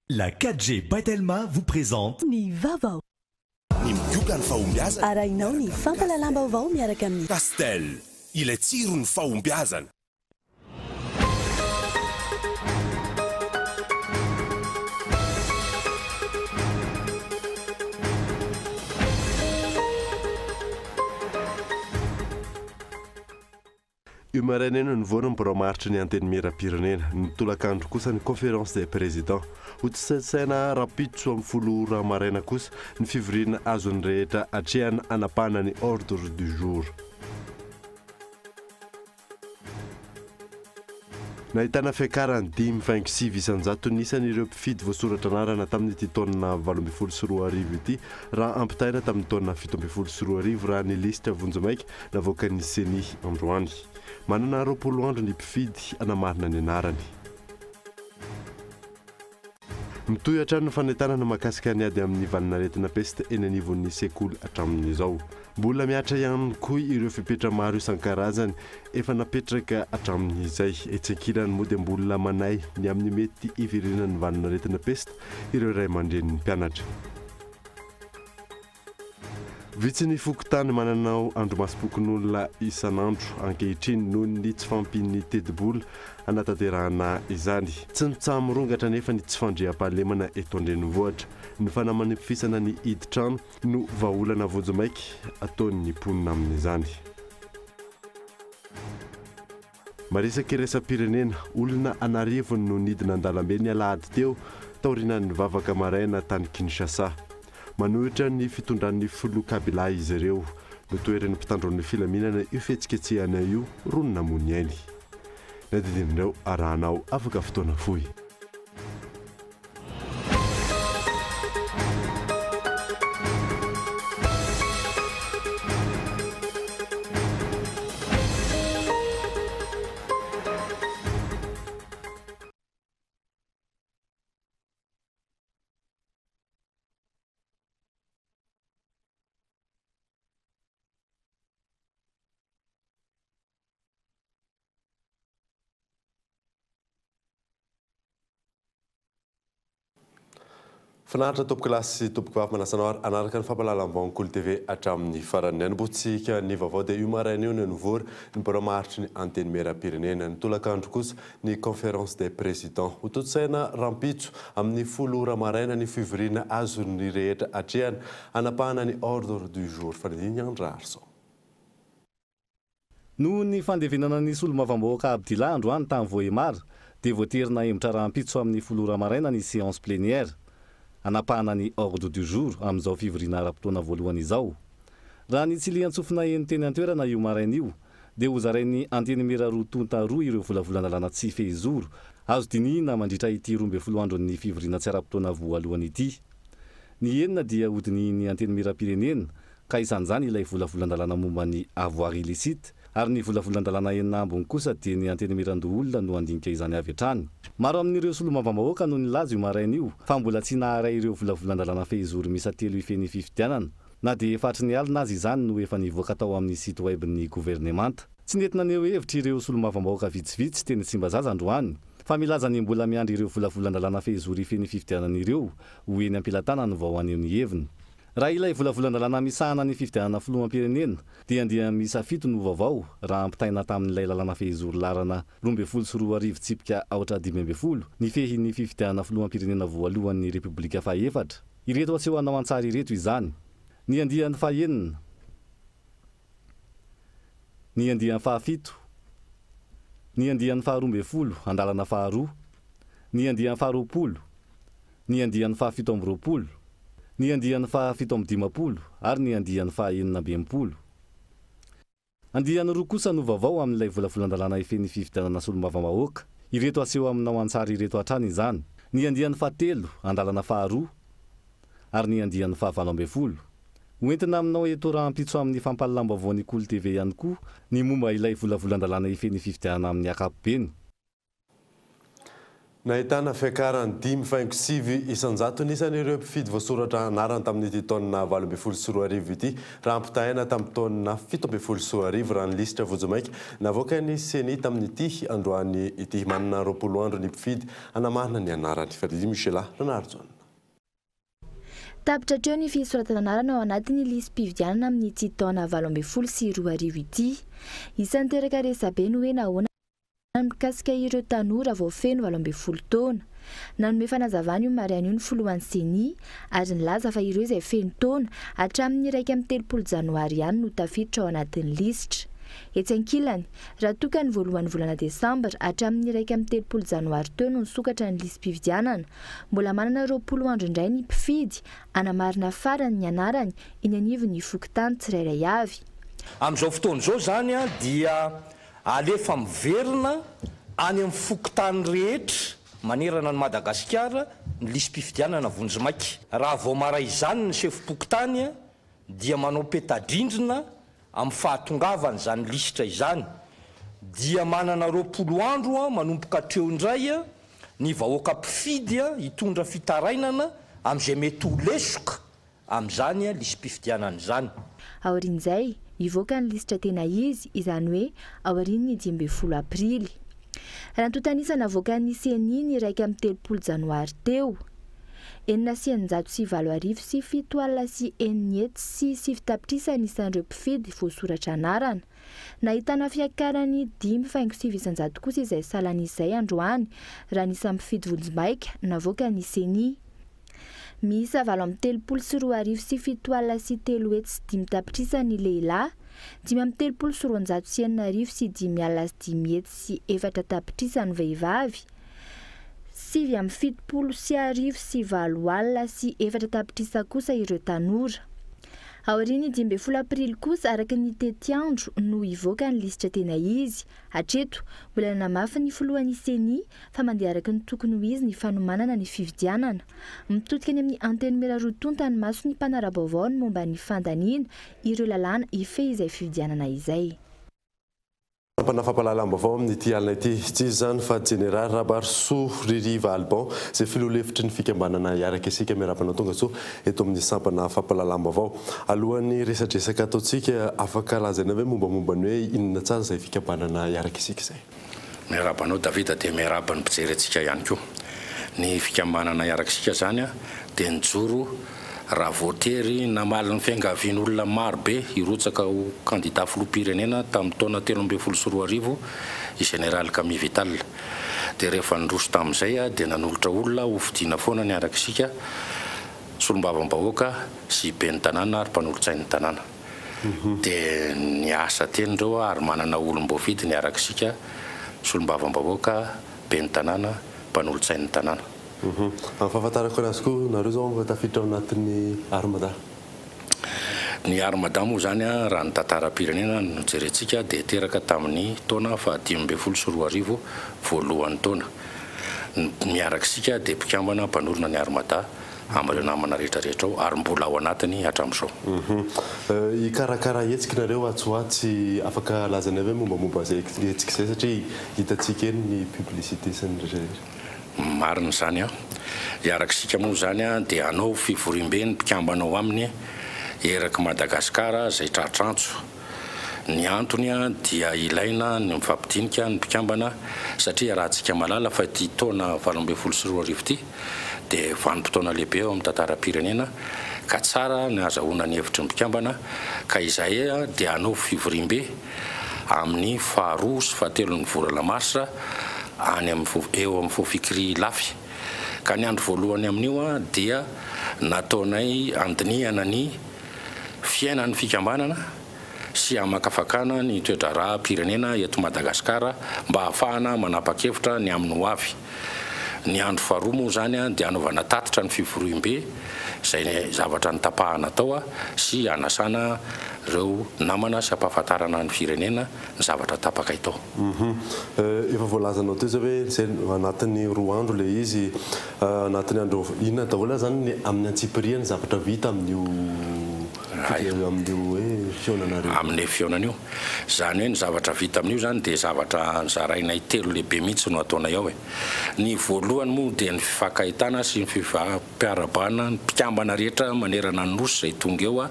La 4G by Telma vous présente Ny vaovao. Ny migoka ny fahombiazana. Arahinao ny fampahalalam-baovao miaraka amin'ny. Castel, ilay tsiron'ny fahombiazana. Io maraina io no nivoana ny birao maharitry ny Antenimierampirenena. Ny tolakandro kosa ny Conférence des Présidents. Hotontosaina rahampitso amin'ny 10 ora maraina kosa ny fivoriana azon'ny rehetra atrehana hanapahana ny ordre du jour. Nahitana fiakarany 5,9% ny isan'ireo mpifidy voasoratra anarana tamin'ity taona 2018 ity raha ampitahaina tamin'ny taona 2017 raha ny lisitra vonjimaika navoakan'ny Ceni androany. Manana 20 andro ny mpifidy hanamarina ny anarany. Mitohy hatrany ny fanentanana mahakasika ny ady amin'ny valin'aretina pesta eny anivon'ny sekoly hatramin'izao. Mbola mihatra ihany koa ireo fepetra maro isan-karazany efa napetraka hatramin'izay. Etsy ankilany moa dia mbola manahy ny amin'ny mety hiverenan'ny valin'aretina pesta ireo ray aman-drenin'ny mpianatra. Vitsy ny fokontany manana andrimasom-pokonolona isan'andro ankehitriny noho ny tsy fahampian'ny tetibola hanatanterahana izany. Tsy mitsaha-mirongatra anefa ny tsy fandriampahalemana eto an-drenivohitra. Ny fanamanifisana ny hidin-trano no vahaolana vonjimaika ataon'ny mponina amin'izany. Maresaka iraisam-pirenena, olona an'arivony no nidina an-dalambe ny alahady teo taorianan'ny vavaka maraina tany Kinshasa. Manohitra ny fitondran'ny filoha Kabila izy ireo. Notoherin'ny mpitandro ny filaminana io fihetsiketsehana io roa no namoy ny ainy. Ny adidin'ireo arahanao afaka fotoana fohy. Finaritra tompokolahy sy tompokovavy manasa anao ary hanaraka ny fampahalalam-baon'ny Kolo TV hatramin'ny farany. Hanombohantsika ny vaovao dia io maraina io no nivory ny birao maharitry ny Antenimierampirenena. Ny tolakandro kosa ny Conférence des Présidents. Hotontosaina rahampitso amin'ny 10 ora maraina ny fivoriana azon'ny rehetra atrehana hanapahana ny ordre du jour. Fanadihadiana Andry Raharison. Noho ny fandevenana ny solombavambahoaka Abdillah androany tany Vohemar dia voatery nahemotra rahampitso amin'ny 10 ora maraina ny séance plénière hanapahana ny ordre du jour amin'izao fivoriana ara-potoana voalohany izao. Raha ny tsilian-tsofina heno teny an-toerana io maraina io dia hozarain'ny Antenimiera roa tonta roa ireo volavolan-dalàna tsy fehizoro azo dinihina mandritra ity 12 andron'ny fivoriana tsy ara-potoana voalohany ity. Ny enina dia hodinihin'ny Antenimierampirenena ka isan'izany ilay volavolan-dalàna momba ny avoir illicite, ary ny volavolan-dalàna enina ambiny kosa dia ny Antenimierandoholona no handinika izany avy hatrany. Maro amin'ireo solombavambahoaka no nilaza io maraina io fa mbola tsy naharay ireo volavolan-dalàna fehizoro miisa telo hifehy ny fifidianana, na dia efa hatry ny alina aza izany no efa nivoaka tao amin'ny site web ny governemanta. Tsy nety naneho hevitra ireo solombavambahoaka vitsivitsy teny Tsimbazaza androany, fa milaza ny mbola miandry ireo volavolan-dalàna fehizoro hifehy ny fifidianana ireo ho eny am-pelatanany vao haneho ny heviny. Raha ilay volavolan-dalàna misahana ny fifidianana filoham-pirenena dia andiany miisa fito no vaovao raha ampitaina tamin'ilay lalàna fehizoro laharana 2012 tsipika aotra 15 nifehy ny fifidianana filoham-pirenena voalohan'ny Repoblika fahaefatra. Ireto aseho anao an-tsary ireto izany. Ny andiany fahenina. Ny andiany fahafito. Ny andiany faharoambinifolo andalana faharoa. Ny andiany faharoapolo. Ny andiany faha-27. Ny andiany faha-57 ary ny andiany faha-66. Andiany roa kosa no vaovao amin'ilay volavolan-dalàna hifehy ny fifidianana solombavambahoaka. Ireto aseho aminao an-tsary ireto hatrany izany. Ny andiany fahatelo, andalana faharoa, ary ny andiany faha-18. Hoentina aminao eto rahampitso amin'ny fampahalalam-baovaon'ny Kolo TV ihany koa ny momba ilay volavolan-dalàna hifehy ny fifidianana amin'ny ankapobeny. Nahitana fiakarany 5,9% ny isan'ireo mpifidy voasoratra anarana tamin'ity taona 2018 ity raha ampitahaina tamin'ny taona 2017, raha ny lisitra vonjimaika navoakan'ny CENI tamin'ity androany ity. Manana 20 andro ny mpifidy hanamarina ny anarany. Fadidi Michela Ranarijaona. Tapitra hatreo ny fisoratana anarana ao anatin'ny lisi-pifidianana amin'ity taona 2018 ity. Isan'ny teraka resabe ny hoe nahoana mikasika ireo tanora vao feno 18 taona. Nanome fanazavana io maraina io ny filohan'ny CENI ary nilaza fa ireo izay feno taona hatramin'ny 31 janoary ihany no tafiditra ao anatin'ny lisitra. Etsy ankilany, raha toa ka ny voalohan'ny volana desambra hatramin'ny 31 janoary teo no nisokatra ny lisi-pifidianana, mbola manana 20 andro indray ny mpifidy hanamarina farany ny anarany eny anivon'ny fokontany tsirairay avy. Amin'izao fotoana izao izany dia alefa miverina any amin'ny fokontany rehetra manerana ny Madagasikara ny lisi-pifidianana vonjimaika. Raha vao maray izany ny sefom-pokontany dia manao peta-drindrina amin'ny fahatongavany izany lisitra izany, dia manana 20 andro manomboka hatreo indray ny vahoaka mpifidy hitondra fitarainana amin'izay mety ho lesoka amin'izany lisi-pifidianana izany. Aorian'izay, hivoaka ny lisitra tena izy, izany hoe aorian'ny 15 aprily. Raha antontan'isa navoakan'ny CENI ny 31 janoary teo, 606 608 606 tapitrisa ny isan'ireo mpifidy voasoratra anarana. Nahitana fiakarany 5,9% kosa izay salan'izay androany raha ny isan'ny mpifidy vonjimaika navoakan'ny CENI. Miisa 238 705 tapitrisa ny lehilahy, 235 605 504 tapitrisa ny vehivavy, 1079 080 04 tapitrisa kosa ireo tanora. Aorian'ny 15 aprily kosa, araka ny tetiandro, no hivoaka ny lisitra tena izy. Hatreto, mbola nanamafy ny filohan'ny CENI fa mandeha araka ny tokony ho izy ny fanomanana ny fifidianana. Mitodika any amin'ny antenimiera roa tonta ny mason'ny mpanara-baovao ny momba ny fandaniana ireo lalàna hifehy izay fifidianana izay. Sampana fampahalalam-baovao amin'ity alina ity, tsy izy izany fa Jeneraly Rabarisoa Ririva Alban, izay filoha lefitry ny fikambanana Hiaraka Isika. Miarahaba anao tonga soa eto amin'ny sampana fampahalalam-baovao. Alohan'ny resadresaka ataontsika, afaka lazaina hoe mombamomba ny hoe inona tsara izay fikambanana Hiaraka Isika izay? Miarahaba anao Davida, dia miarahaba ny mpijery antsika ihany koa. Ny fikambanana Hiaraka Isika izany dia nijoro raha voatery namaly ny fiangavian'olona maro be hirotsaka ho kandida filoham-pirenena tamin'ny taona 2013 i Général Camille Vital. Dia rehefa nindroso tamin'izay dia nanolotra olona ho fidiana foana ny Hiaraka Isika, solombavambahoaka sy ben'ny tanàna ary mpanolotsain'ny tanàna. Dia niasa teny ireo ary manana olom-boafidy ny Hiaraka Isika, solombavambahoaka, ben'ny tanàna, mpanolotsain'ny tanàna. Amin'ny fahafantarako anazy koa, nareo zao tafiditra ao anatin'ny Armada. Ny Armada moa zany raha ny tantaram-pirenena no jerentsika dia teraka tamin'ny taona faha 2015 voalohan'ny taona. Miaraka isika dia mpikambana mpanorina ny Armada amin'ireo namana rehetrarehetra ao ary mbola ao anatiny hatramin'izao. Hikarakara hetsika nareo atsy ho atsy, afaka lazaina hoe mombamomba izay hetsika izay, satria hitantsika eny ny publicité sy ny rehetrarehetra? Marina izany. Hiaraka isika moa zany dia hanao fivoriambe ny mpikambana ao aminy eraky Madagasikara izay tratrantso. Ny antony dia ilaina ny mifampidinika ny mpikambana, satria raha antsika malala fa ity taona 2018 ity dia vanim-potoana lehibe ao amin'ny tantaram-pirenena, ka tsara ny ahazahoana ny hevitry ny mpikambana, ka izay dia hanao fivoriambe amin'ny 2 sy 3 ny volana marsa any amin'ny eo amin'ny Fofikri Ilafy. Ka ny andro voalohany amin'io dia nataonay andinihana ny fiainan'ny fikambanana sy hamakafakana ny toe-draharaha-pirenena eto Madagasikara mba hahafahana manapa-kevitra ny amin'ny ho avy. Ny andro faharoa moa zany dia hanaovana tatitra ny fivoriambe izay zavatra nitapahana tao sy hanasana ireo namana sy hampahafantarana ny firenena ny zavatra tapaka itao. Efa voalazanao teo zao hoe zay anatin'ny 2 andro le izy, anatin'ny andro inona daholo zany ny amin'ny antsipiriany zavatra vita amin'io Amin'io hoe fihaonanareo. Amin'ilay fihaonana io. Izany hoe ny zavatra vita amin'io izany dia zavatra zarainay telo lehibe mihitsy no ataonay ao e. Ny voalohany moa dia ny fifankahitana sy ny fifampiarahabana ny mpikambana rehetra manerana ny Nosy izay tonga eo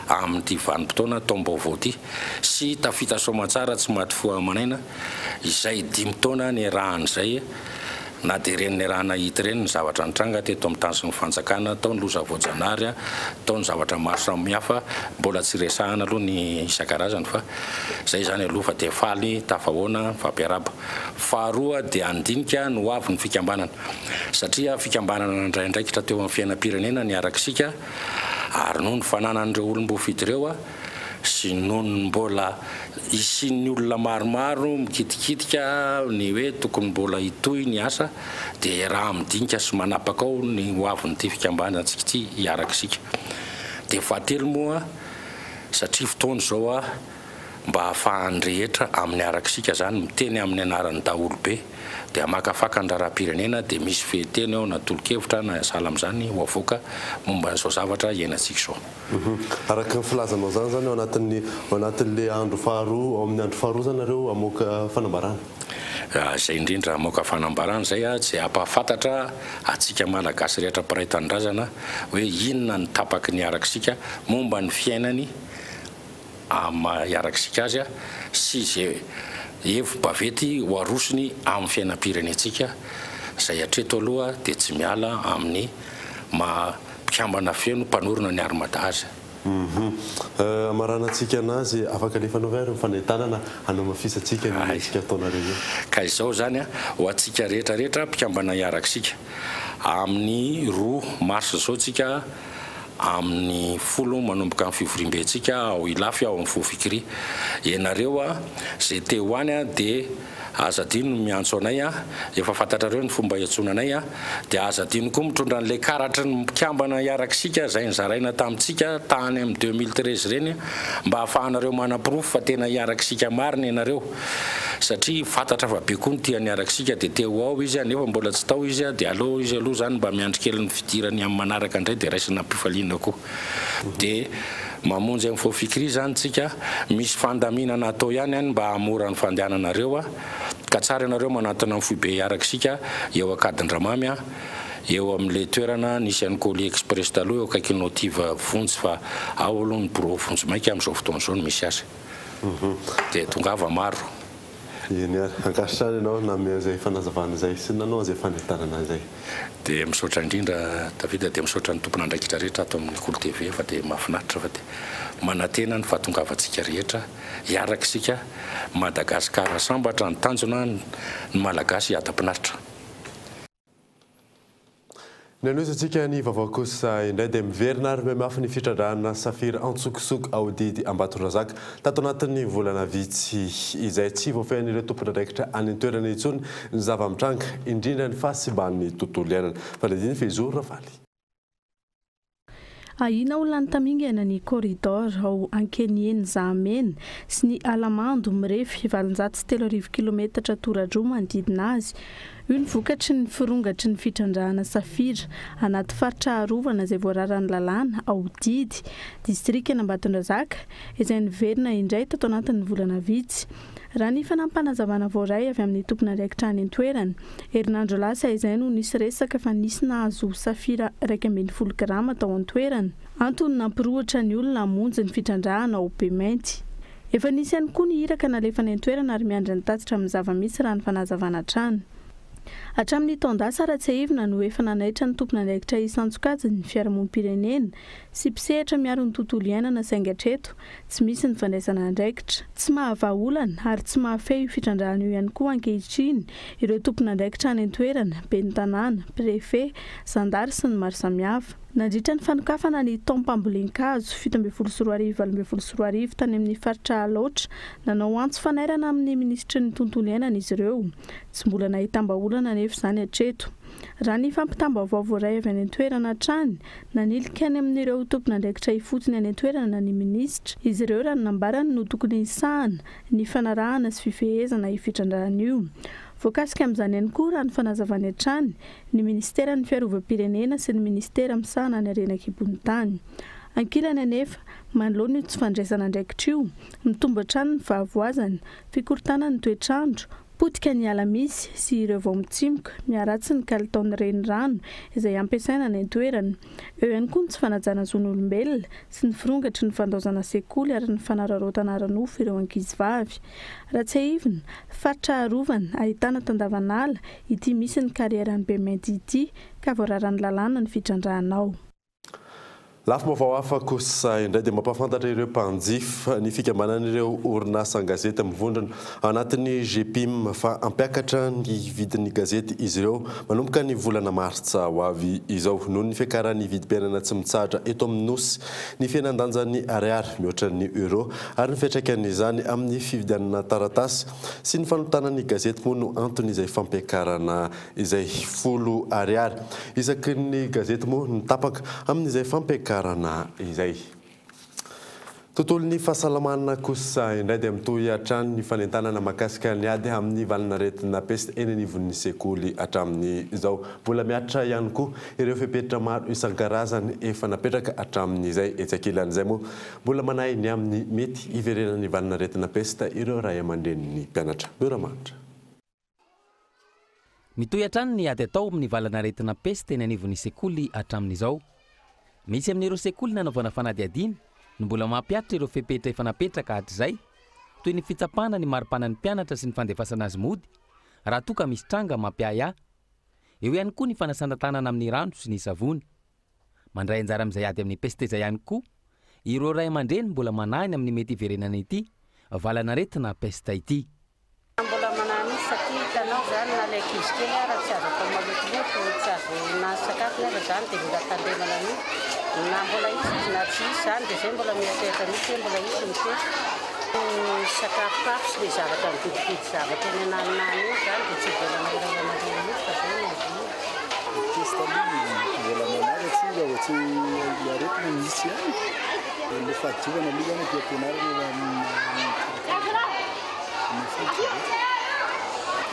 amin'ity vanim-potoana taom-baovao ity sy tafita soamantsara tsy maty fo aman'aina izay dimy taona niarahana izay na dia ireny niaraha-nahita ireny ny zavatra nitranga teto amin'ny tany sy ny fanjakana, tao ny loza voajanahary, tao ny zavatra maro samihafa mbola tsy resahana aloha ny isan-karazany fa izay izany aloha fa dia faly tafahoana mifampiarahaba. Faharoa dia handinika ny ho avin'ny fikambanana satria fikambanana nandray andraikitra teo amin'ny fiainam-pirenena ny arak'isika ary noho ny fananan'ireo olom-boafidy ireo sy noho ny mbola hisian'ny olona maromaro mikitikitika ny hoe tokony mbola hitohy ny asa dia iaraha-midinika sy manapaka ao ny ho avin'ity fikambanantsika ity hiaraka isika. Dia fahatelo moa satria fotoana izao mba hahafahan'ny rehetra amin'ny araka isika izany miteny amin'ny anaran'ny daholobe dia hamakafaka ny raharaham-pirenena dia misy fehin-teny ao na tolo-kevitra na sahala amin'izany ho avoaka momba an'izao zavatra iainantsika izao. Araka ny filazanao izany izany ao anatin'ny ao anatin'ilay andro faharoa ao amin'ny andro faharoa izany nareo hamoaka fanambarana. Izay indrindra hamoaka fanambarana izay izay hampahafantatra antsika Malagasy rehetra mpiray tanindrazana hoe inona ny tapaky ny araka isika momba ny fiainany amin'ny maha hiarak'isika azy sy izay hevi-baventy ho arosony amin'ny fiainam-pirenentsika izay hatreto aloha dia tsy miala amin'ny maha mpikambana feno mpanorina ny Armada azy. Hamaranantsika anazy, afaka alefanao ve ary ny fanentanana hanamafisantsika ny hetsika ataonareo io? Ka izao izany, ho antsika rehetra rehetra mpikambana hiarak'isika, amin'ny roa marsa izao tsika Amin'ny folo manomboka ny fivoriambentsika ao Ilafy ao amin'ny Fofikri. Ianareo izay te ho any dia aza adino ny miantso anay, efa fantatrareo ny fomba iantsoana anay, dia aza adino koa mitondra an'ilay karatry ny mpikambana hiarak'isika izay nozaraina tamintsika tany amin'ny 2013 ireny mba ahafahanareo manaporofo fa tena hiarak'isika marina ianareo. Satria fantatra fa be koa ny tia niaraka isika dia te ho ao izy nefa mbola tsy tao izy dia aleo izy aloha izany mba miandry kely ny fidirany amin'ny manaraka indray dia raisina am-pifaliana koa. Dia mamonjy an'i Fofikri izany tsika, misy fandaminana atao ihany any mba hahamora ny fandehananareo ka tsara ianareo manatona ny foibe hiaraka isika eo Ankadindramamy eo amin'ilay toerana nisy an'i Colis Express taloha eo akaikin'ny Otiv Vonjy fa ao aloha ny birao vonjimaika amin'izao fotoana izao no misy azy. Dia tongava maro. Eny ary, ankasitrahana ianao nanome an'izay fanazavana izay sy nanao an'izay fanentanana izay. Dia misaotra indrindra David, dia misaotra ny tompon'andraikitra rehetra ato amin'ny Kolo TV fa dia mahafinaritra fa dia manantena ny fahatongavantsika rehetra hiaraka isika, Madagascar sambatra ny tanjona, ny Malagasy hiadam-pinaritra. Ny hanohizantsika ny vaovao kosa indray dia miverina ary mihamafy ny fitrandrahana safira antsokosoko ao Didy Ambatondrazaka tato anatin'ny volana vitsy izay. Tsy voafehin'ireo tompon'andraikitra any an-toerana intsony ny zava-mitranga, indrindra ny fahasimban'ny tontolo iainana. Fanadihadiana Fehizoro Rafaly. Ahiana ho lany tamingana ny corridor ao Ankeniheny Zahamena sy ny ala mando mirefy 3800 kilometatra toradroa manodidina azy. Io ny vokatry ny firongatry ny fitrandrahana safira anaty faritra arovana izay voararan'ny lalàna ao Didy, distrikan'Ambatondrazaka, izay niverina indray tato anatin'ny volana vitsy. Raha ny fanampinazavana voaray avy amin'ny tompon'andraikitra any an-toerana, herinandro lasa izay no nisy resaka fa nisy nahazo safira 11 grama tao an-toerana, antony nampirohotra ny olona hamonjy ny fitrandrahana ao Bemainty. Efa nisy ihany koa ny iraka nalefa any an-toerana ary miandry ny tatitra amin'ny zava-misy raha ny fanazavana hatrany. Hatramin'ny taon-dasa raha tsiahivina no efa nanaitra ny tompon'andraikitra isan-tsokajiny ny fiarahamonim-pirenena sy mpisehatra miaro ny tontolo iainana saingy hatreto Tsy misy ny fandraisana andraikitra. Tsy mahavaha olana ary tsy mahafehy io fitrandrahana io ihany koa ankehitriny ireo tompon'andraikitra any an-toerana, ben'ny tanàna, prefe, zandary sy ny maro samihafa. Nandritra ny fanokafana ny taom-pambolen-kazo 2017 2018 tany amin'ny faritra Alaotra, nanao antso fanairana amin'ny minisitry ny tontolo iainana izy ireo. Tsy mbola nahitam-bahaolana anefa izany hatreto. Raha ny fampitam-baovao voaray avy any an-toerana hatrany, Nanilika any amin'ireo tompon'andraikitra ifotony any an-toerana ny minisitra. Izy ireo raha ny nambarany no tokony hisahana ny fanarahana sy fifehezana io fitrandrahana io. Voakasika amin'izany ihany koa raha ny fanazavany hatrany ny minisiteran'ny fiarovam-pirenena sy ny minisitera misahana ny harena an-kibon'ny tany. Ankilany anefa, manoloana io tsy fandraisana andraikitra io, mitombo hatrany ny fahavoazana, fikorontanan'ny toetr'andro, potika ny ala misy sy ireo vao mitsimoka, miharatsy ny kalitaon'ny renirano izay ampiasaina any an-toerana. Eo ihany koa ny tsy fanajana zon'olombelona sy ny firongatry ny fandaozana sekoly ary ny fanararaotana ara-nofo ireo ankizivavy. Raha tsiahivina, faritra arovana ahitana tandavan'ala ity misy ny karieran'i Bemainty ity ka voararan'ny lalàna ny fitrandrahana ao. Lafim-baovao hafa kosa indray dia mampahafantatra ireo mpanjifa ny fikambanan'ireo orinasan-gazety mivondrona ao anatin'ny GPIM fa hampiakatra ny vidin'ny gazety izy ireo manomboka ny volana martsa ho avy izao noho ny fiakaran'ny vidim-piainana tsy mitsahatra eto amin'ny Nosy, ny fihenan-danjan'ny ariary mihoatra ny euro ary ny fiantraikan'izany amin'ny fividianana taratasy sy ny fanontana ny gazety moa no anton'izay fampiakarana izay 10 ariary isaky ny gazety moa no tapaka amin'izay fampiakarana izay. Tontolon'ny fahasalamana kosa indray dia mitohy hatrany ny fanentanana mahakasika ny ady amin'ny valanaretina pesta eny anivon'ny sekoly hatramin'izao. Mbola mihatra ihany koa ireo fepetra maro isan-karazany efa napetraka hatramin'izay. Etsy ankilan'izay moa mbola manahy ny amin'ny mety hiverenan'ny valanaretina pesta ireo ray aman-drenin'ny mpianatra. Mioramanitra. Mitohy hatrany ny ady atao amin'ny valanaretina pesta eny anivon'ny sekoly hatramin'izao. Misy amin'ireo sekoly nanaovana fanadihadiana no mbola mampihatra ireo fepetra efa napetraka hatrizay, toy ny fitsapana ny maripanan'ny mpianatra sy ny fandefasana azy mody raha toa ka misy tranga mampiahiahy. Eo ihany koa ny fanasana tanana amin'ny rano sy ny savony. Mandray anjara amin'izay ady amin'ny pesta izay ihany koa ireo ray aman-dreny mbola manahy ny amin'ny mety hiverenan'ity valanaretina pesta ity. Mbola manahy mihitsy satria hitanao izany na ilay ankizy kely ara tsy azo atao malotoloto, tsy azo na ny sakafony aza izany dia mila tandremana mihitsy. Na mbola hisy izy na tsy hisy izany dia izay mbola mieritreritra mihitsy hoe mbola hisy ny pesta. Ny sakafokafo sy ilay zavatra mividividy zavatra eny ananonany eny izany dia tsy ivelanay ray aman-dreny mihitsy fa izay no adino. Ny pesta aloha mbola manahy satria raha vao tsy ilay aretina misy ihany. Ilay fahadiovana aloha izany aty am-pianarana raha ny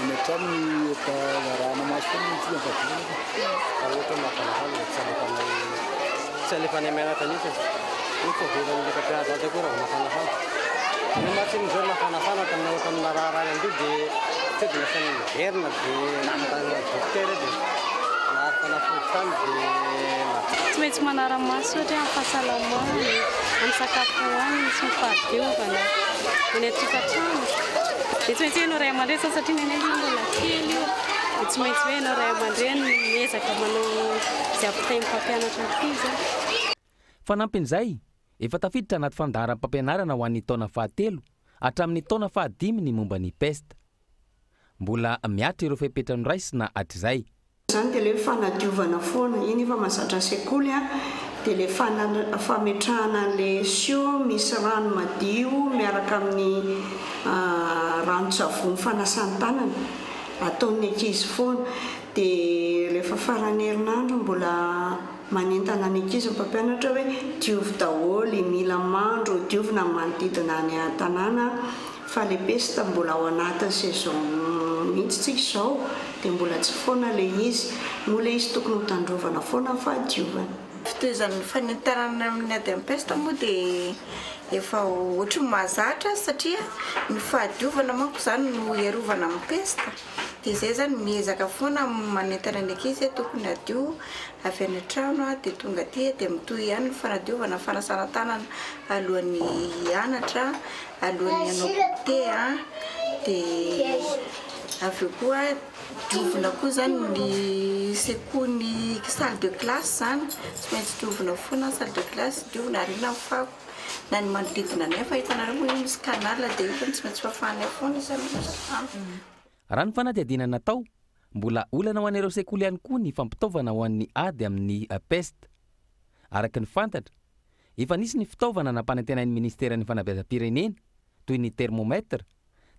Any an-trano ny efa arahana maso foana ny ankizy amin'ny fahadiovana. Raha ohatra hoe mafanafana dia tsy alefanay tsy alefanay mianatra mihitsy e. Io tsy avelan'ny ilay mpampianatra azy akory raha vao mafanafana. Ny mantsy amin'izao mafanafana tamin'ny ohatran'ny naraharahana an'io dia sao dia lasa miverina dia nanontany dokotera dia nahazo fanafody tany dia Tsy maintsy manara-maso satria amin'ny fahasalamana, amin'ny sakafo hohaniny sy ny fahadiovana any an-tokantrano. Dia tsy maintsy hoe ianao ray aman-dreny izany satria ny anay izany mbola kely io. Dia tsy maintsy hoe ianao ray aman-dreny no miezaka manao izay ampitain'ny mpampianatra ankizy. Fanampin'izay, efa tafiditra anaty fandaharam-pampianarana ho an'ny taona fahatelo hatramin'ny taona fahadimy ny momba ny pesta. Mbola mihatra ireo fepetra noraisina hatrizay. Izany dia ilay hoe fanadiovana foana, iny efa mahazatra ny sekoly an, dia ilay fametrahana an'ilay sio misy rano madio miaraka amin'ny ranon-tsavony fanasan-tanana, ataon'ny ankizy foana. Dia rehefa faran'ny herinandro mbola manentana ny ankizy ny mpampianatra hoe diovy daholo, mila mandro, diovina ny manodidina any an-tanàna. Fa le peste mbola ao anatin'ny saison mihitsy tsika izao dia mbola tsy foana le izy. Moa le izy tokony ho tandrovana foana ny fahadiovana. Fitohizan'ny fanentanana amin'ny ady amin'ny peste moa dia efa ohatry ny mahazatra azy satria ny fahadiovana manko izany no hiarovana amin'ny peste dia izay izany miezaka foana manentana ny ankizy hoe tokony hadio avy any an-trano dia tonga aty dia mitohy ihany ny fanadiovana ny fanasana tanana alohan'ny hianatra Alohan'ny hanao goûter an, dia avy eo koa diovina koa izany ny sekoly ny salle de classe izany, tsy maintsy diovina foana ny salle de classe, diovina ariana ny fako na ny manodidina anay fa hitanareo moa io misy canal dia io zany tsy maintsy fafanay foana isan'andro isan'andro. Raha ny fanadihadiana natao, mbola olana ho an'ireo sekoly ihany koa ny fampitaovana ho an'ny ady amin'ny pesta. Araka ny fantatra, Efa nisy ny fitaovana nampanantenain'ny minisiteran'ny fanabeazam-pirenena, toy ny thermomètre,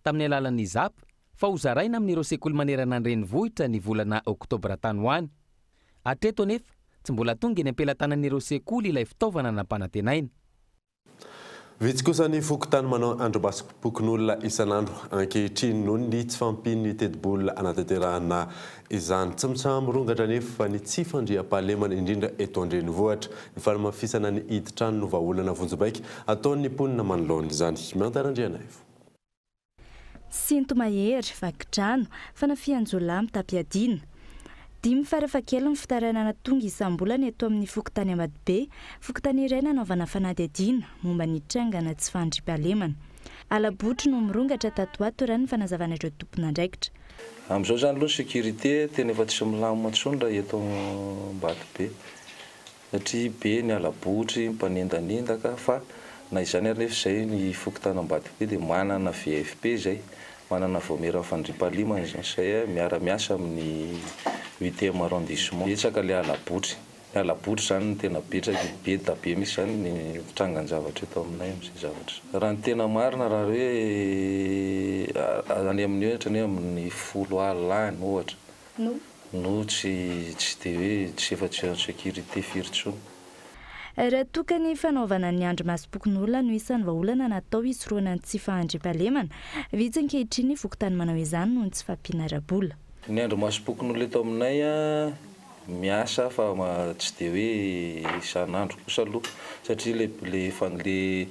tamin'ny alalan'ny Zap, fa hozaraina amin'ireo sekoly manerana ny renivohitra ny volana oktobra tany ho any. Hatreto anefa, tsy mbola tonga eny am-pelatanan'ireo sekoly ilay fitaovana nampanantenaina. Vitsy kosa ny fokontany manao andrimasom-pokonolona isan'andro ankehitriny noho ny tsy fahampian'ny tetibola hanatanterahana izany. Tsy mitsaha-mirongatra anefa ny tsy fandriampahalemana, indrindra eto an-drenivohitra. Ny fanamafisana ny hidin-trano no vahaolana vonjimaika ataon'ny mponina manoloana izany. Miantara Andrianaivo. Sinto-mahery, vaky-trano, fanafihan-jiolahy mitam-piadiana. Dimy farafahakeliny ny fitarainana tonga isam-bolana eto amin'ny fokontany Ambatobe, fokontany iray nanaovana fanadihadiana momba ny trangana tsy fandriampahalemana. Hala-botry no mirongatra tato ho ato raha ny fanazavana ireo tompon'andraikitra. Amin'izao izany aloha ny sécurité tena efa tsy milamina intsony raha eto Ambatobe satria be ny hala-botry, mpanendanendaka fa na izany ary nefa izay ny fokontany Ambatobe dia manana VFP izay, manana vaomieran'ny fandriampahalemana izany izay miara-miasa amin'ny huitième arrondissement. Betsaka ilay hala-botry, ny hala-botry izany no tena betsaka, be da be mihitsy izany ny trangan-javatra eto aminay amin'izay zavatra izay. Raha ny tena marina raha hoe any amin'ny ohatra ny hoe amin'ny 10 alina any ohatra no tsy tsy dia hoe tsy efa tsy en sécurité firy intsony. Raha toa ka ny fanaovana ny andrimasom-pokonolona no isan'ny vahaolana natao hisorohana ny tsy fahandriampahalemana, vitsy ankehitriny ny fokontany manao izany noho ny tsy fahampiana ara-bola. Ny andrimasom-pokonolona eto aminay miasa fa tsy dia hoe isan'andro kosa aloha satria le le le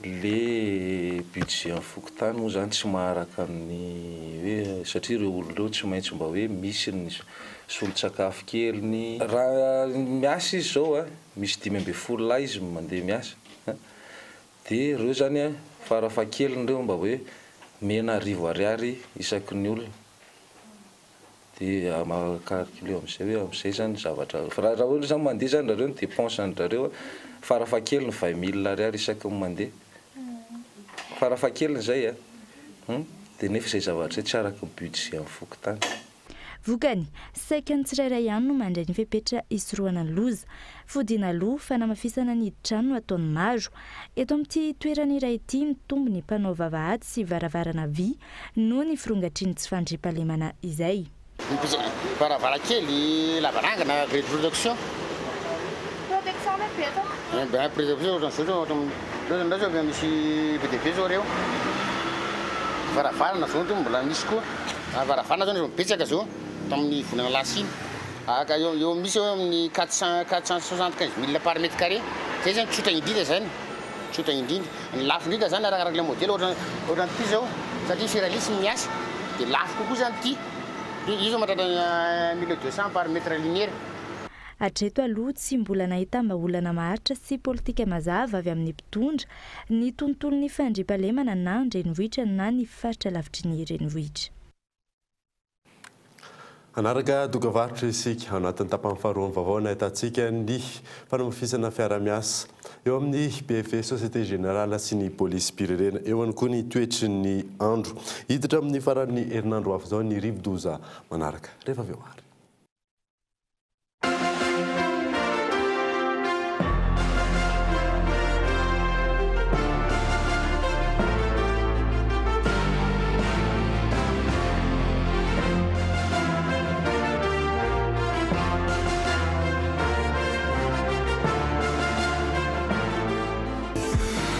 le budget an'ny fokontany moa izany tsy maharaka ny hoe satria ireo olona ireo tsy maintsy mba hoe misy ny solon-tsakafo keliny. Raha miasa izy izao a, misy 15 lahy izy mandeha miasa a, dia ireo izany a farafahakeliny ireo mba hoe omena 1000 ariary isaky ny olona. Dia calculer amin'izay hoe amin'izay izany zavatra, fa raha ohatra izany mandeha izany zareo ny dépense an-dRareo farafahakeliny 20 000 ariary isaky ny mandeha, farafahakeliny izay an, dia nefa izay zavatra izay tsy araka ny budget an'ny fokontany. Vokany, saika ny tsirairay ihany no mandray ny fepetra hisorohana ny loza. Fodiana aloha, fanamafisana ny hidin-trano no ataon'ny maro. Eto amin'ity toerana iray ity, mitombo ny mpanao vavahady sy varavarana vy noho ny firongatry ny tsy fandriampahalemana izay. Varavarankely, lavarangana, grille de protection. Protection ve betsaka? Eh ben protection ohatran'izao zao, ohatran'izao zao misy be dia be zao reo. Varavarana zao mbola misy koa. Varavarana zao efa betsaka zao tamin'ny volana lasa iny. Aka eo eo misy eo amin'ny 400 475 mille par mètre carré. Zay zany tsotra indrindra zany. Tsotra indrindra. Ny lafo indrindra zany arakaraka ilay modèle ohatra ohatran'ity zao satria ferralisse ny miasa dia lafo kokoa zany ity. Io zao mahatratra 1200 par mètre linéaire. Hatreto aloha tsy mbola nahitam-bahaolana maharitra sy politika mazava avy amin'ny mpitondra ny tontolon'ny fandriampahalemana na an-drenivohitra na ny faritra lavitry ny renivohitra. Hanaraka dokavarotra isika ao anatin'ny tapany faharoan'ny vaovao nahitantsika ny fanamafisana fiara-miasa eo amin'ny BFV Société Générale sy ny polisim-pirenena. Eo ihany koa ny toetry ny andro. Hiditra amin'ny faran'ny herinandro ho avy izao ny rivodoza manaraka. Rehefa avy eo ary.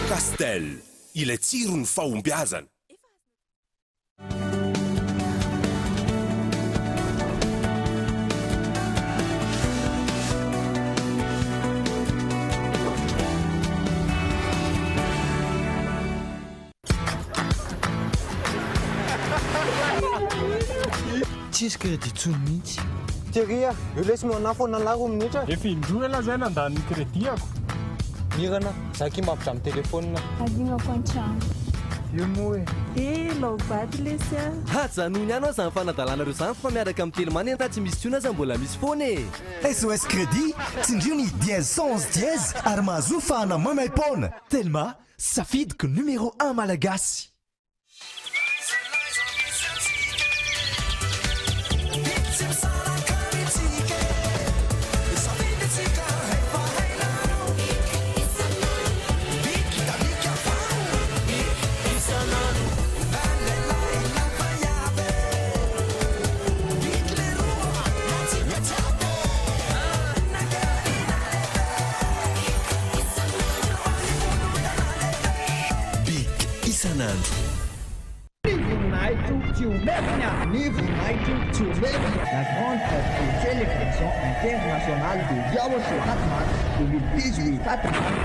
Castel, ilay tsiron'ny fahombiazana. Tsisy crédit tsony mihitsy. Thierry a, io lesy manafo analahy roa minitra. Efa indroa elah zay nandany ny crédit-ako. Mirana, za ki mampidram téléphone. Adinoko an-trano. Io moa e. Eh, laobaty lesy a. Ajanony ihany hoa zany fanadalanareo zany fa miaraka amin'ny telma anie na tsy misy tsony aza mbola misy foana e. SOS Crédit, tsindrio ny dièse 111 dièse ary mahazoa fahana maimaim-poana. Telma, safidiko numéro un malagasy. isan'andro. Ny voninahitro tsy omeko ny voninahitro tsy omeko La grande fête de célébration internationale de Yaoshua 4 mars 2018 4 mars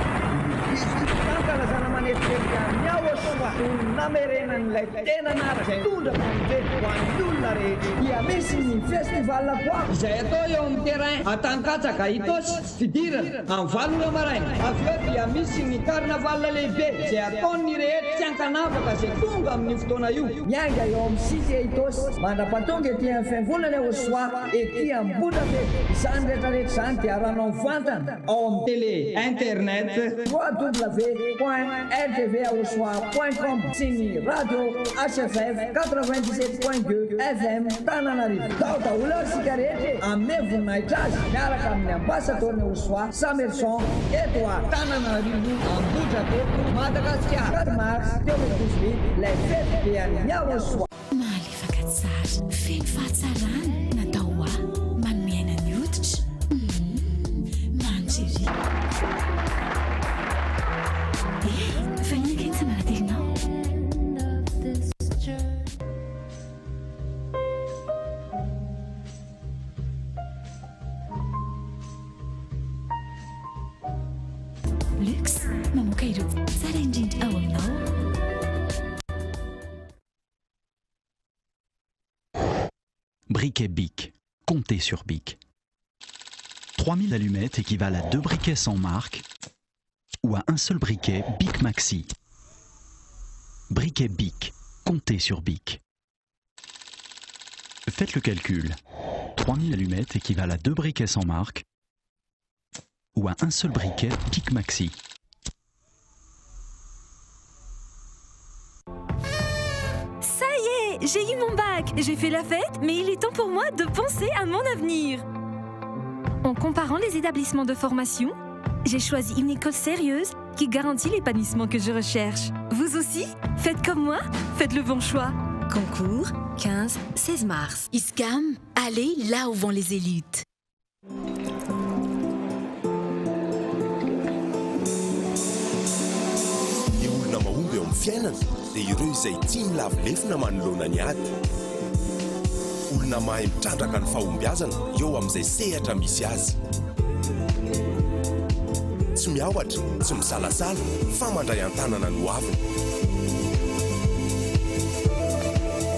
2018 Fankalazana manetriketrika an'i Yaoshua ho namerenan'ilay tena anarana izay nitondra famonjena ho an'ny olona rehetra. Dia misy ny festival goavana izay atao eo amin'ny terrain Antanikatsaka Itaosy. Fidirana, amin'ny 8 ora maraina. Avy eo dia misy ny carnaval lehibe izay ataon'ny rehetra tsy ankanavaka izay tonga amin'io fotoana io. Miainga eo amin'ny Cité Itaosy mandra-pahatonga ety amin'ny Fiangonana Ehosoa ety Ambohidrapeto. Izany rehetra rehetra izany dia arahanao mivantana ao amin'ny télé, internet, www point rtvaosoa point com sy ny radio HFF 97.2 FM Tananarivo. Tao daholo ary isika rehetra e! Hanome voninahitra azy miaraka amin'ny Ambasadaorin'i Osoa Samelson eto a Tananarivo Ambohidrapeto Madagasikara 4 mars 2018 ilay fety be an'i Yahosoa. Mahalefaka tsara, feno fahatsarana, natao ho ahy, manome aina ny hoditra, humm, manitra ery. Eh, fa inona kay ny tsambaratelonao? Lux, mamoaka ireo tsara indrindra ao aminao. Briquet Bic. Comptez sur Bic. 3000 allumettes équivalent à deux briquets sans marque ou à un seul briquet Bic Maxi. Briquet Bic. Comptez sur Bic. Faites le calcul. 3000 allumettes équivalent à deux briquets sans marque ou à un seul briquet Bic Maxi. Ça y est, j'ai eu mon bac, j'ai fait la fête, mais il est temps pour moi de penser à mon avenir. En comparant les établissements de formation, j'ai choisi une école sérieuse qui garantit l'épanouissement que je recherche. Vous aussi, faites comme moi, faites le bon choix. Concours 15-16 mars. ISCAM, allez là où vont les élites. Ny olona mahomby eo amin'ny fiainana dia ireo izay tia milavo lefona manoloana ny ady. Olona mahay mitrandraka ny fahombiazana eo amin'izay sehatra misy azy. Tsy miahotra, tsy misalasala fa mandray an-tanana ny hoaviny.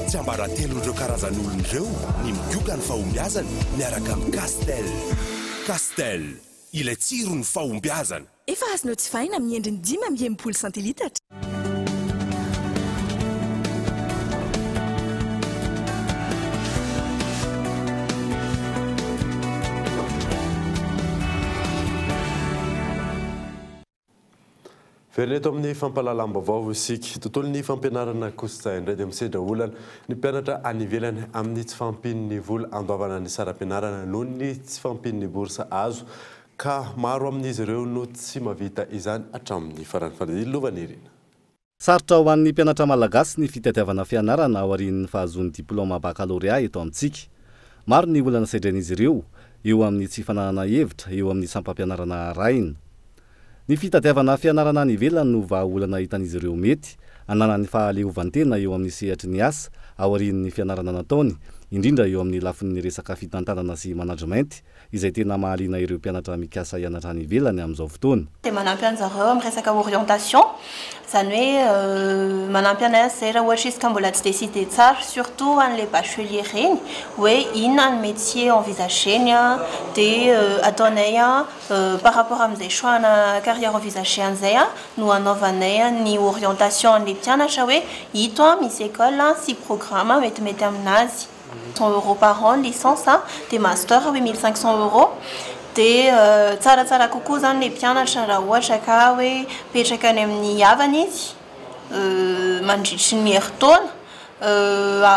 Tsiambaratelon'ireo karazan'olona ireo ny migoka ny fahombiazany miaraka amin'ny Castel. Castel, ilay tsiron'ny fahombiazana. Efa azonao jifaina amin'ny endriny 65 santilitatra. Velona eto amin'ny fampahalalam-baovao isika. Tontolon'ny fampianarana kosa indray dia misedra olana ny mpianatra any ivelany amin'ny tsy fahampian'ny vola andoavana ny saram-pianarana noho ny tsy fahampian'ny bourse azo ka maro amin'izy ireo no tsy mahavita izany hatramin'ny farany. Fanadihadiana Lovanirina. Sarotra ho an'ny mpianatra malagasy ny fitadiavana fianarana aorian'ny fahazoany diplaoma bakalorea eto amintsika. Maro ny olana sedrain'izy ireo eo amin'ny tsy fananana hevitra eo amin'ny sampam-pianarana arahina. Ny fitadiavana fianarana any ivelany no vahaolana hitan'izy ireo mety hananany fahaleovantena eo amin'ny sehatry ny asa aorian'ny fianarana nataony, indrindra eo amin'ny lafiny resaka fitantanana sy management izay tena mahaliana ireo mpianatra mikasa hianatra any ivelany amin'izao fotoana. Dia manampy anjareo amin'ny resaka orientation, izany hoe manampy anay aza izay raha ohatra izy ka mbola tsy décider tsara, surtout ho an'ilay bachelier ireny hoe inona ny métier envisager-ny dia ataonay par rapport amin'izay choix-na carrière envisager an'izay no anaovanay ny orientation an'ilay mpianatra hoe ito misy école sy programme metimety aminazy. 100 euros par an ny licence dia master 8500 euros dia tsaratsara kokoa izany ilay mpianatra raha ohatra ka hoe mipetraka any amin'ny havany izy mandritry ny herintaona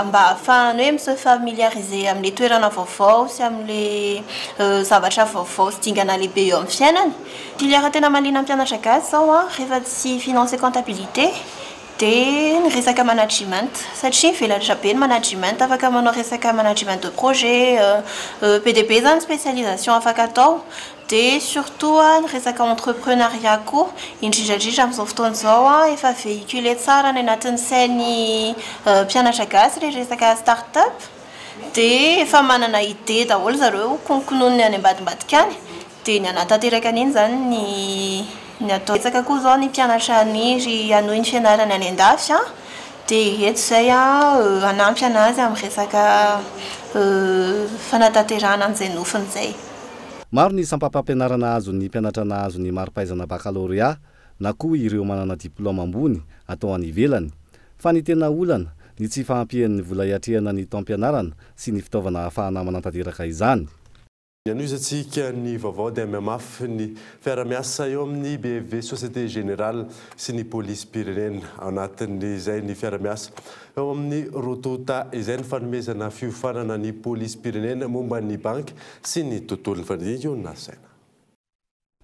mba ahafahany hoe mi-se familiariser amin'ilay toerana vaovao sy amin'ilay zavatra vaovao sy dingana lehibe eo amin'ny fiainany. Filière tena mahaliana ny mpianatra gasy izao rehefa tsy finance et comptabilité. Dia ny resaka management, satria mivelatra be ny management, afaka manao resaka management de projet, be dia be izany spécialisation afaka atao. Dia surtout ny resaka entrepreneuriat koa, indrindra indrindra amin'izao fotoana izao efa véhiculé tsara any anatin'ny sain'ny mpianatra gasy ilay resaka start-up, dia efa manana idée daholo zareo kononkononiny any ambadimbadika any. Dia ny hanatanteraka an'iny izany ny ny atao. Betsaka koa izao ny mpianatra haniry hanohy ny fianarany any an-dafy an, dia eto izay an hanampy an'azy amin'ny resaka fanatanterahana an'izay nofiny izay. Maro ny sampam-pampianarana azon'ny mpianatra nahazo ny mari-pahaizana bakalorea na koa ireo manana diplaoma ambony atao any ivelany. Fa ny tena olana, ny tsy fahampian'ny vola hiatrehana ny taom-pianarana sy ny fitaovana ahafahana manatanteraka izany. Ny hanohizantsika ny vaovao dia mihamafy ny fiara-miasa eo amin'ny BFV Société Générale sy ny Polisim-pirenena. Ao anatin'izay ny fiara-miasa eo amin'ny roa tonta izay ny fanomezana fiofanana ny Polisim-pirenena momba ny banky sy ny tontolon'ny fandinika io nasaina.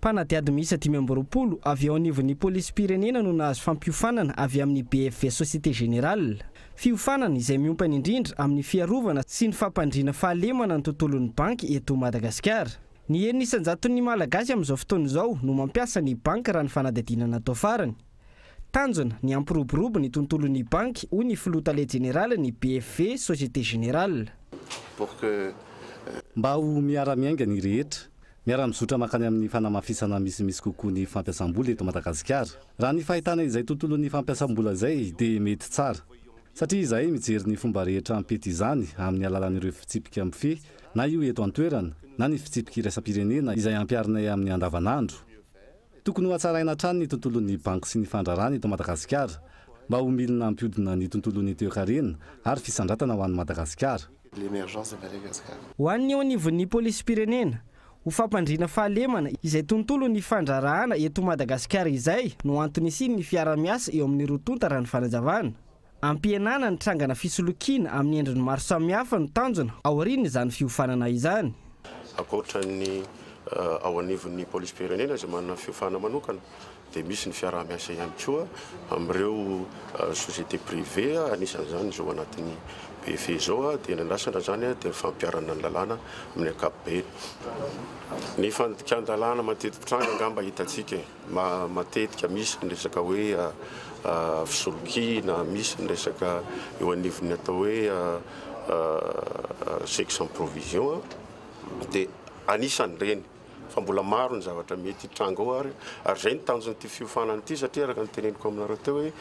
Mpanadihady miisa 25 avy eo anivon'ny Polisim-pirenena no nahazo fampiofanana avy amin'ny BFV Société Générale. Fiofanana izay miompana indrindra amin'ny fiarovana sy ny fampandriana fahalemana ny tontolon'ny banky eto Madagasikara. Ny enina isan-jaton'ny Malagasy amin'izao fotoana izao no mampiasa ny banky raha ny fanadihadiana natao farany. Tanjona ny hampiroborobo ny tontolon'ny banky hoy ny filoha tale jeneralin'ny BFV Société Générale. Mba ho miara-miainga ny rehetra. Miara-mizotra mankany amin'ny fanamafisana misimisy kokoa ny fampiasam-bola eto Madagasikara. Raha ny fahitana izay tontolon'ny fampiasam-bola izay dia mety tsara. Satria izahay mijery ny fomba rehetra hampety izany amin'ny alalan'ireo fitsipika mifehy na io eto an-toerana na ny fitsipika iraisam-pirenena izay ampiharinay amin'ny andavanandro. Tokony ho hatsaraina hatrany ny tontolon'ny banky sy ny fandraharahana eto Madagasikara mba ho milina hampihodina ny tontolon'ny toekarena ary fisandratana ho an'i Madagasikara. L'émergence de Madagascar. Ho an'ny eo anivon'ny Polisim-pirenena, ho fampandriana fahalemana izay tontolon'ny fandraharahana eto Madagasikara izay no antony hisian'ny fiara-miasa eo amin'ny roa tonta raha ny fanazavana. Hampihenana ny trangana fisolokiana amin'ny endriny maro samihafa no tanjona aorian'izany fiofanana izany. Ankoatra ny ao anivon'ny Polisim-pirenena izay manana fiofanana manokana dia misy ny fiaraha-miasa ihany koa amin'ireo société privée, anisan'izany izao anatin'ny BFE izao, dia ny andrasana izany dia ny fampiharana ny lalàna amin'ny ankapobeny. Ny fandikan-dalàna mateti-pitranga angamba hitantsika e, matetika misy ny resaka hoe fisolokiana, misy ny resaka eo anivon'ny atao hoe chèque sans provision dia anisan'ireny. fa mbola maro ny zavatra mety hitranga ao ary ary izay ny tanjon'ity fiofanana ity satria araka ny teneniko aminareo teo hoe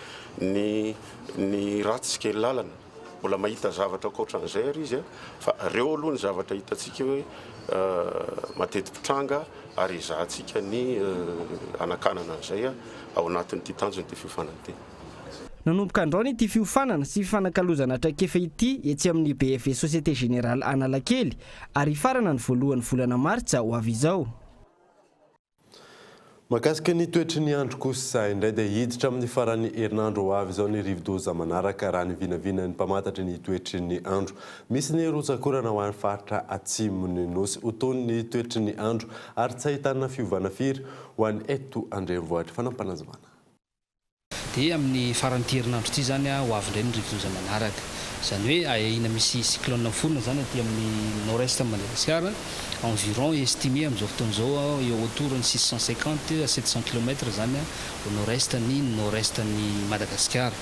ny ny ratsy kely lalana mbola mahita zavatra ankoatran'izay ary izy fa ireo aloha ny zavatra hitantsika hoe mateti-pitranga ary ezahantsika ny hanakanana an'izay ao anatin'ity tanjon'ity fiofanana ity. Nanomboka androany ity fiofanana sy fifanakalozana traikefa ity etsy amin'ny BFV Société Générale Analakely ary hifarana ny voalohan'ny volana martsa ho avy izao. Mahakasika ny toetry ny andro kosa indray dia hiditra amin'ny faran'ny herinandro ho avy izao ny rivodoza manaraka raha ny vinavinan'ny mpamantatra ny toetry ny andro. Misy ny rotsak'orana ho an'ny faritra atsimon'ny Nosy. Ho tony ny toetry ny andro ary tsy ahitana fiovana firy ho an'ny eto an-drenivohitra. Fanampinazavana. Dia amin'ny faran'ity herinandro ity izany ho avy indray ny rivodoza manaraka. Izany hoe ahiahiana misy cyclone miforona izany aty amin'ny nord-est amin'i Madagasikara, environ estimé amin'izao fotoana izao eo autour ny 650 à 700 kilomètres izany au nord-est ny nord-est an'i Madagasikara.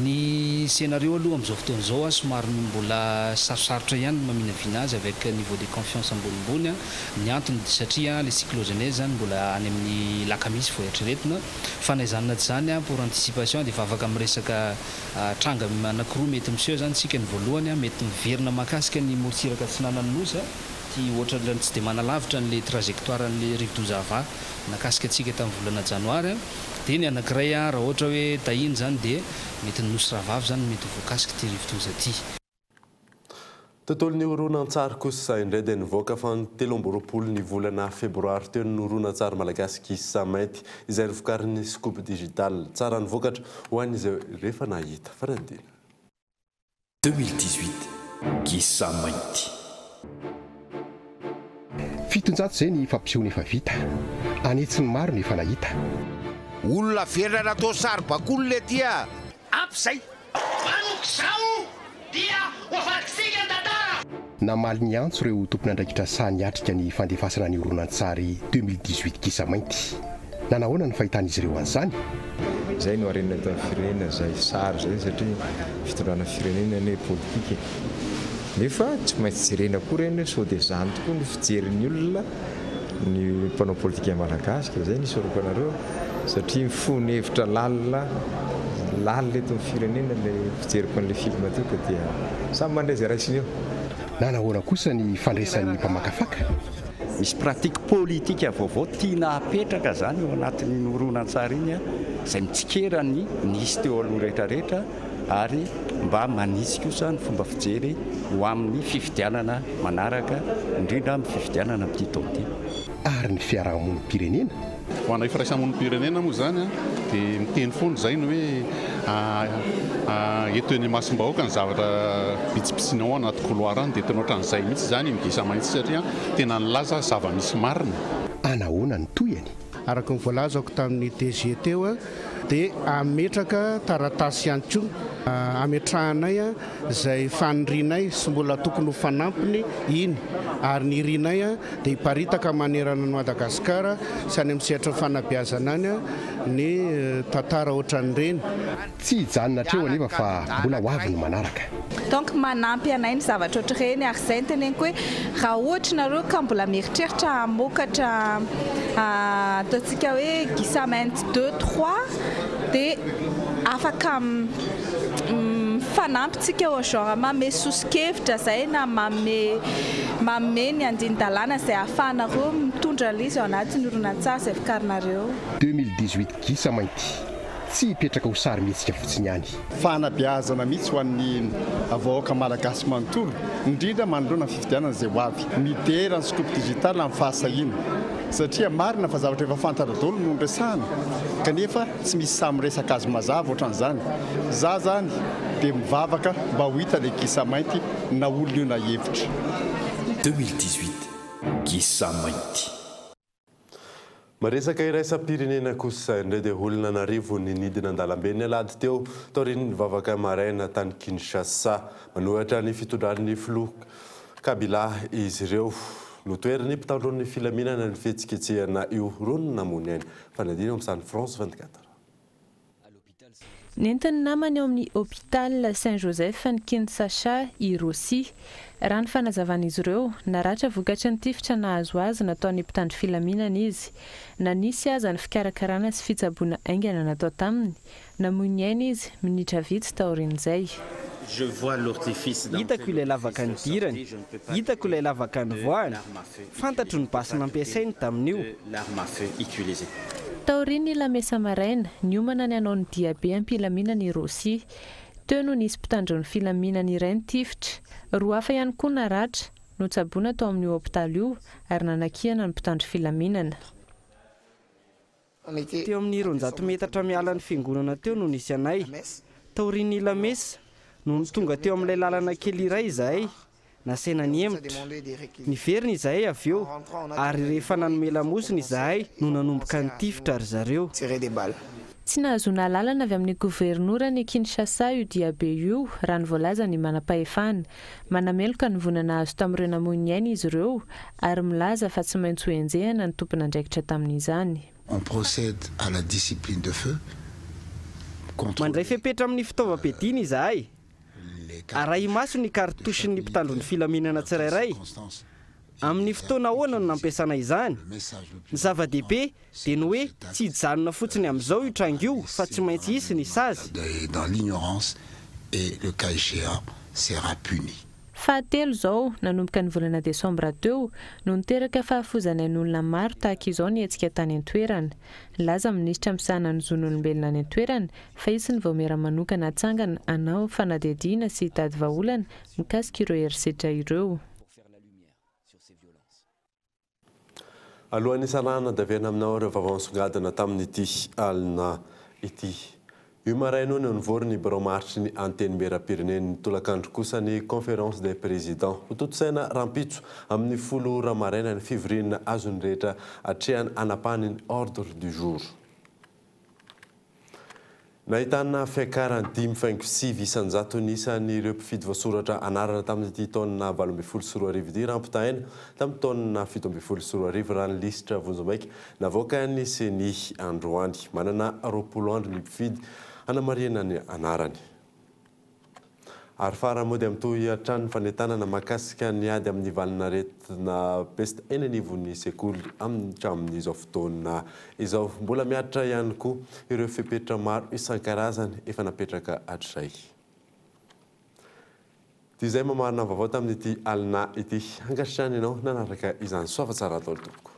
Ny scénario aloha amin'izao fotoana izao somary mbola sarosarotra ihany ny maminavina azy avec niveau de confiance ambonimbony. Ny antony dia satria ilay cyclogenèse izany mbola any amin'ny lakamisy vao eritreretina. Fa na izany na tsy izany, pour anticipation dia efa afaka miresaka tranga anankiroa mety miseho izany isika, ny voalohany mety miverina mahakasika ny morontsiraka atsinanan'ny Nosy, ity ohatran'ny tsy dia manalavitra an'ilay trajectoire an'ilay rivodoza Ava nakasika antsika tamin'ny volana janoary, dia ny anankiray raha ohatra hoe tahiana izany dia mety ny Nosy Rahavavy izany no mety ho voakasik'ity rivodoza ity. Tontolon'ny horonantsary kosa indray dia nivoaka fa ny 23 ny volana febroary teo ny horonantsary malagasy Gisa Mainty izay novokarin'ny Scoop Digital. Tsara ny vokatra ho an'izay rehefa nahita. Fanadihadiana. 2018 Gisa Mainty. 700 izay ny fampisehoana efa vita. An'hetsiny maro ny efa nahita. Olona velona natao saribakoly le ty a! Ampy izay! Manomboka izao dia ho avadintsika ny tantara! Namaly ny antso ireo tompon'andraikitra sahy niatrika ny fandefasana ny horonantsary 2018 Gisa Mainty. Nanahoana ny fahitan'izy ireo an'izany? Izay no harena eto amin'ny firenena, izay sary izay satria fitondrana firenena anie politika e. Nefa tsy maintsy jerena koa ireny hoe sao dia izany tokoa no fijerin'ny olona ny mpanao politika malagasy ka izay no isaorako anareo satria mifono hevitra lalina lalina eto amin'ny firenena ilay fijeriko an'ilay film teo ka dia samy mandray izay raisiny eo. Nanahoana kosa ny fandraisan'ny mpamakafaka? Misy pratique politique vaovao tiana hapetraka izany eo anatin'iny horonantsary iny izay mitsikera ny nisy teo aloha rehetra rehetra ary mba manitsy kosa ny fomba fijery ho amin'ny fifidianana manaraka indrindra amin'ny fifidianana amin'ity taona ity. Ary ny fiarahamonim-pirenena? Ho anay firaisamonim-pirenena moa izany dia miteny foana izay ny hoe eto eny imasom-bahoaka ny zavatra bitsibitsina ao anaty couloir any dia tena ohatran'izay mihitsy izany iny gisa mainty satria tena nilaza zava-misy marina. Anahoana ny tohiny? Araka ny voalazako tamin'ny DG teo dia hametraka taratasy ihany koa hametrahanay izay fanirianay sy mbola tokony ho fanampiny iny ary ny irinay dia hiparitaka manerana an'i Madagasikara sy any amin'ny sehatry ny fanabeazana any ny tantara ohatran'ireny. Tsy hijanona hatreo anefa fa mbola ho avy ny manaraka. Donc manampy anay ny zavatra ohatr'ireny ary izay no teneniko hoe raha ohatra nareo ka mbola mieritreritra hamokatra ataontsika hoe gisa mainty deux trois dia afaka mifanampy tsika au genre manome soso-kevitra zay na manome manome ny andinin-dalàna izay ahafahanareo mitondra ilay izy ao anatin'ny horonantsary izay vokarinareo. 2018 Gisa mainty, tsy hipetraka ho sarimihetsika fotsiny ihany. Fanabeazana mihitsy ho an'ny vahoaka malagasy manontolo, indrindra manoloana ny fifidianana izay ho avy. Midera ny Scoop Digital amin'ny fahasahiana, satria marina fa zavatra efa fantatra daholo no noresahana, kanefa tsy misy sahy miresaka azy mazava ohatran'izany. Za zany dia mivavaka mba ho hita ilay gisa mainty na olona io na hevitra. 2018 Gisa mainty. Maresaka iraisam-pirenena kosa indray dia olona an'arivony nidina an-dalambe ny alahady teo taorian'ny vavaka maraina tany Kinshasa. Manohitra ny fitondran'ny filoha Kabila izy ireo. Notoherin'ny mpitandro ny filaminana ny fihetsiketsehana io roa no namoy ny ainy. Fanadino amin'ny sarin'ny France 24. Nentin'ny namany ao amin'ny Hôpital Saint Joseph any Kinshasa i Rossy. Raha ny fanazavan'izy ireo, naratra vokatry ny tifitra nahazo azy nataon'ny mpitandro filaminana izy. Na nisy aza ny fikarakarana sy fitsaboana haingana natao taminy, namoy ny ainy izy minitra vitsy taorian'izay. Hitako ilay lavaka nidirany, hitako ilay lavaka nivoahany, fantatro ny basy nampiasainy tamin'io. Taorian'ny lamesa maraina, niomana ny hanao ny diabe am-pilaminana i Rosia. Teo no nisy mpitandro ny filaminana iray nitifitra. Roa hafa ihany koa naratra, notsaboina tao amin'io hopitaly io ary nanakihana ny mpitandro filaminana. Teo amin'ny 200 metatra miala ny fiangonana teo no nisy anay. Taorian'ny lamesa, nony tonga teo amin'ilay lalana kely iray izahay, nasaina nihemotra. Niverina izahay avy eo, ary rehefa nanome lamosina izahay no nanomboka nitifitra ry zareo. Tsy nahazoana alalana avy amin'ny governoran'i Kinshasa io diabe io, raha ny voalazan'ny manampahefana. Manameloka ny voina nahazo tamin'ireo namoy ny ainy izy ireo ary milaza fa tsy maintsy hohenjehina ny tompon'andraikitra tamin'izany. On procède à la discipline de feu contre Mandray fepetra amin'ny fitaovam-piadiana izahay. Arahi-maso ny cartouche-n'ny mpitandro ny filaminana tsirairay. Amin'ny fotoana ahoana no nampiasana izany? Ny zava-dehibe dia ny hoe tsy hijanona fotsiny amin'izao io tranga io fa tsy maintsy hisy ny sazy. Dans l'ignorance et le cas échéant sera puni. Fahatelo izao, nanomboka ny volana desambra teo, no niteraka fahafoizan'ain'olona maro tahaka izao ny hetsika tany an-toerana. Nilaza ny minisitra misahana ny zon'olombelona any an-toerana fa hisy ny vaomiera manokana hatsangana hanao fanadihadiana sy hitady vahaolana mikasika ireo herisetra ireo. Alohan'ny hisarahana dia averina aminao ireo vaovao nisongadina tamin'ity alina ity. Io maraina io no nivory ny birao maharitry ny Antenimierampirenena. Ny tolakandro kosa ny Conférence des Présidents. Hotontosaina rahampitso amin'ny 10 ora maraina ny fivoriana azon'ny rehetra atrehana hanapahany ny ordre du jour. Nahitana fiakarany 5,9% ny isan'ireo mpifidy voasoratra anarana tamin'ity taona 2018 ity raha ampitahaina tamin'ny taona 2017 raha ny lisitra vonjimaika navoakan'ny Ceni androany. Manana 20 andro ny mpifidy hanamarihana ny anarany. Ary farany moa dia mitohy hatrany ny fanentanana mahakasika ny ady amin'ny valanaretina pesta eny anivon'ny sekoly hatramin'izao fotoana izao. Mbola mihatra ihany koa ireo fepetra maro isan-karazany efa napetraka hatrizay. Dia izay mamarina ny vaovao tamin'ity alina ity. Ankasitrahana ianao nanaraka izany. Soava tsara daholo tompoko.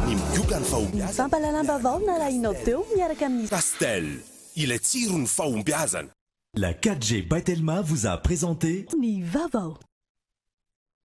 Ny migoka ny fahombiazana. Ny fampahalalam-baovao narahinao teo miaraka amin'ny. Castel, ilay tsiron'ny fahombiazana. La 4G by Telma vous a présenté. Ny vaovao.